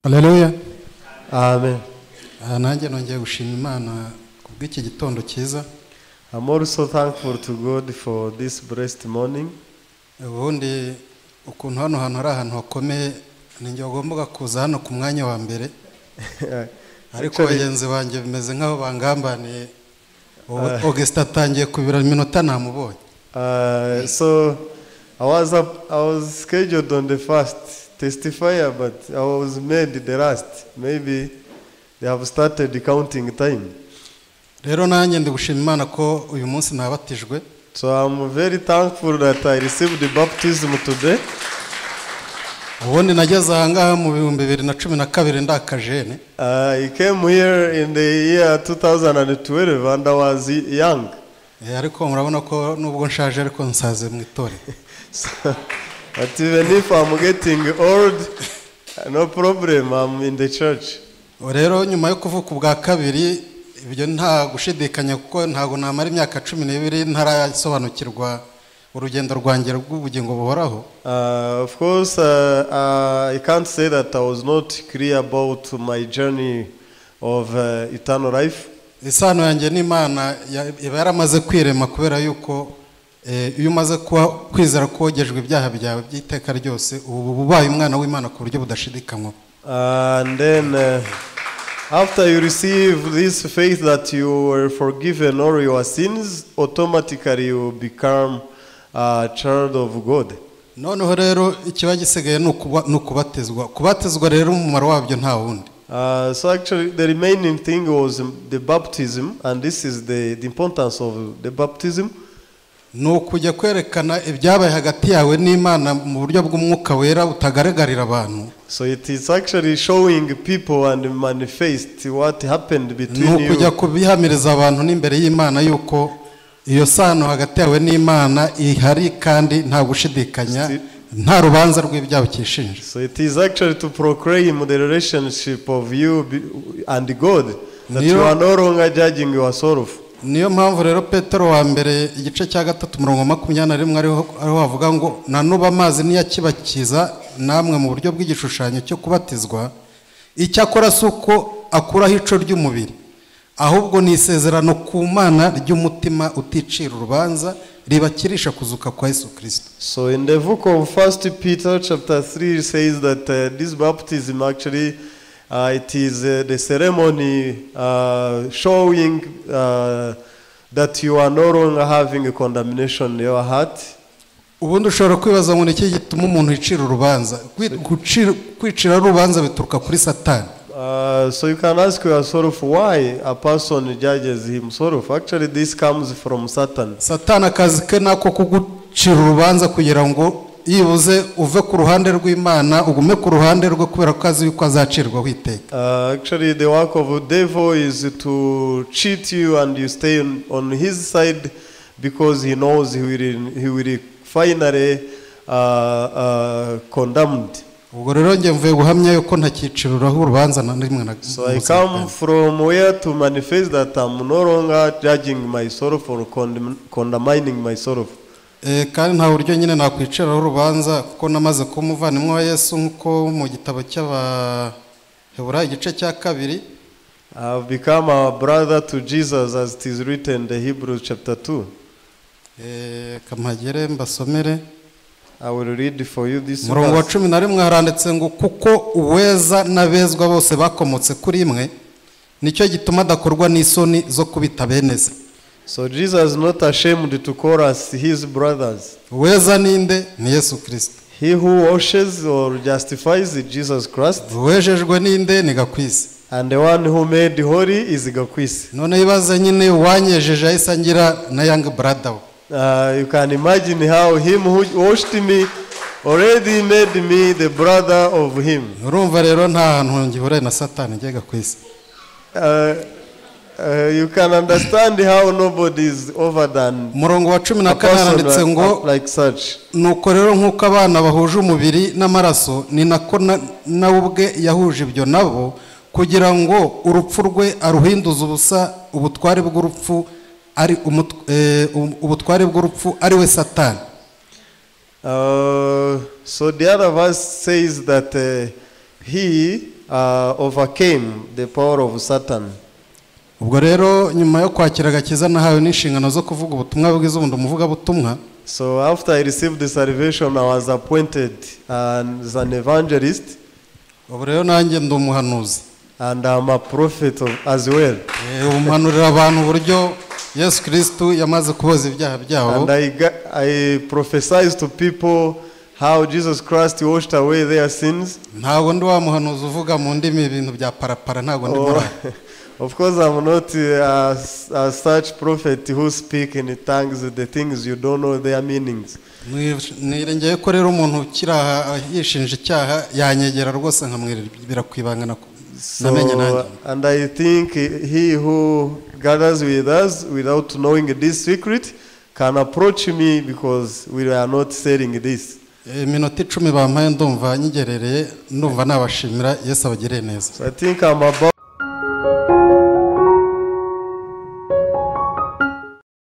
Haleluya. Amen. Ah, nanjye nongeye gushima Imana kubw'iki gitondo cyiza. I'm also thankful to God for this blessed morning. Ubundi ukuntu hano hantu ari ahantu hakomeye, ninjye wagombaga kuza hano ku mwanya wa mbere, ariko bagenzi banjye bimeze nk'aho bangambaniye. Ubu Augustin atangiye kubira iminota namubonye. So I was scheduled on the first testifier, but I was made the last. Maybe they have started the counting time. Rero nanjye ndi gushima Imana ko uyu munsi nabatijwe. So I'm very thankful that I received the baptism today. Ubundi nageze aha ngaha mu 2012 ndi akajene. I came here in the year 2012 and I was young. Ariko murabona ko nubwo nshaje ariko nsaze mu itorero. So, but even if I'm getting old, no problem, I'm in the church. Ubu rero nyuma yo kuvuka ubwa kabiri, ibyo nta gushidikanya, kuko ntabwo namara imyaka 12 ntarasobanukirwa urugendo rwanjye rw'ubugingo buhoraho. Of course, I can't say that I was not clear about my journey of eternal life. Isano yanjye n'Imana iba yaramaze kwirema, kubera yuko iyo umaze kuba kwizera ko wogejwe ibyaha byawe by'iteka ryose, ubu ubaye umwana w'Imana ku buryo budashidikanywa. And then, after you receive this faith that you were forgiven all your sins, automatically you become a child of God. Noneho rero ikiba gisigaye ni ukubatizwa. Kubatizwa rero umumaro wabyo nta wundi. So actually, the remaining thing was the baptism, and this is the importance of the baptism. Ni ukujya kwerekana ibyabaye hagati yawe n'Imana mu buryo bw'Umwuka Wera butagaragarira abantu. So it is actually showing people and manifest what happened Ni between ukujya you. kubihamiriza abantu n'imbere y'Imana yuko iyo sano hagati yawe n'Imana ihari kandi nta gushidikanya, nta rubanza rw'ibyaha ukishinja. So it is actually to proclaim the relationship of you and God, that you are no longer judging yourself. Niyo mpamvu rero Petero wa mbere igice cya 3 umurongo wa 21 ariho havuga ngo na n'ubu amazi niyakibakiza namwe mu buryo bw'igishushanyo cyo kubatizwa, icyakora si uko akuraho ico ry'umubiri, ahubwo ni isezerano ku Mana ry'umutima uticira urubanza ribakirisha kuzuka kwa Yesu Kristo. So in the book of First Peter chapter 3 it says that this baptism actually it is the ceremony showing that you are no longer having a condemnation in your heart. Ubundi ushobora kwibaza ngo ni iki gituma umuntu yicira urubanza? Kwicira urubanza bituruka kuri Satani. So you can ask yourself why a person judges himself. Actually, this comes from Satan. Satani akazi ke nako kugucira urubanza kugira ngo yibuze uve ku ruhande rw'Imana ugume ku ruhande rwe, kubera ko azi yuko azacirwaho iteka. Actually, the work of the devil is to cheat you and you stay on his side because he knows he will finally condemned. Ubwo rero njye mvuye guhamya yuko ntakiciruraho urubanza na rimwe na So I come from where to manifest that I'm no longer judging myself or condemning myself. Kandi nta buryo nyine nakwiciraho urubanza, kuko namaze kuba umuvandimwe wa Yesu, nk'uko mu gitabo cy'Abaheburayo igice cya 2. I've become a brother to Jesus as it is written in the Hebrews chapter 2. Kamagere mbasomere. I will read for you this Umurongo wa verse. 11 haranditse ngo kuko uweza n'abezwa bose bakomotse kuri imwe, nicyo gituma adakorwa n'isoni zo kubita bene se. So Jesus is not ashamed to call us his brothers. Uweza ninde? Ni Yesu Kristo. He who washes or justifies is Jesus Christ. Uwejejwe ninde? Ni Gakwisi. And the one who made holy is Gakwisi. None ibaze nyine uwanyejeje ahise angira na young brother we. You can imagine how him who washed me already made me the brother of him. Urumva rero nta hantu ngihuriye na Satani njye Gakwisi. You can understand how nobody is over than Umurongo wa cumi na a kane person haranditse ngo like such. Nuko rero nk'uko abana bahuje umubiri n'amaraso, ni nako nawe ubwe yahuje ibyo nabo, kugira ngo urupfu rwe aruhinduze ubusa ubutware bw'urupfu ari ubutware bw'urupfu ari we Satani. So the other verse says that he overcame the power of Satan. Ubwo rero nyuma yo kwakira agakiza nahawe n'inshingano zo kuvuga ubutumwa bwiza, ubundi umuvugabutumwa. So after I received the salvation, I was appointed as an evangelist, Ubu rero nanjye ndi umuhanuzi. And I'm a prophet as well. Ubu mpanurira abantu uburyo Yesu Kirisitu yamaze kuboza ibyaha byabo. And I prophesy to people how Jesus Christ washed away their sins. Ntabwo ndi wa muhanuzi uvuga mu ndimi ibintu bya parapara, ntabwo ndi muri aho. Of course, I'm not a such prophet who speak in tongues, the things you don't know their meanings. Nirengeye ko rero umuntu ukiri aha yishinja icyaha yanyegera rwose nkamwibira ku ibanga namenye nanjye. So, and I think he who gathers with us without knowing this secret can approach me because we are not selling this. Iminota 10 bampaye ndumva nyigerereye, ndumva nabashimira. Yesu abagirire neza. So I think I'm about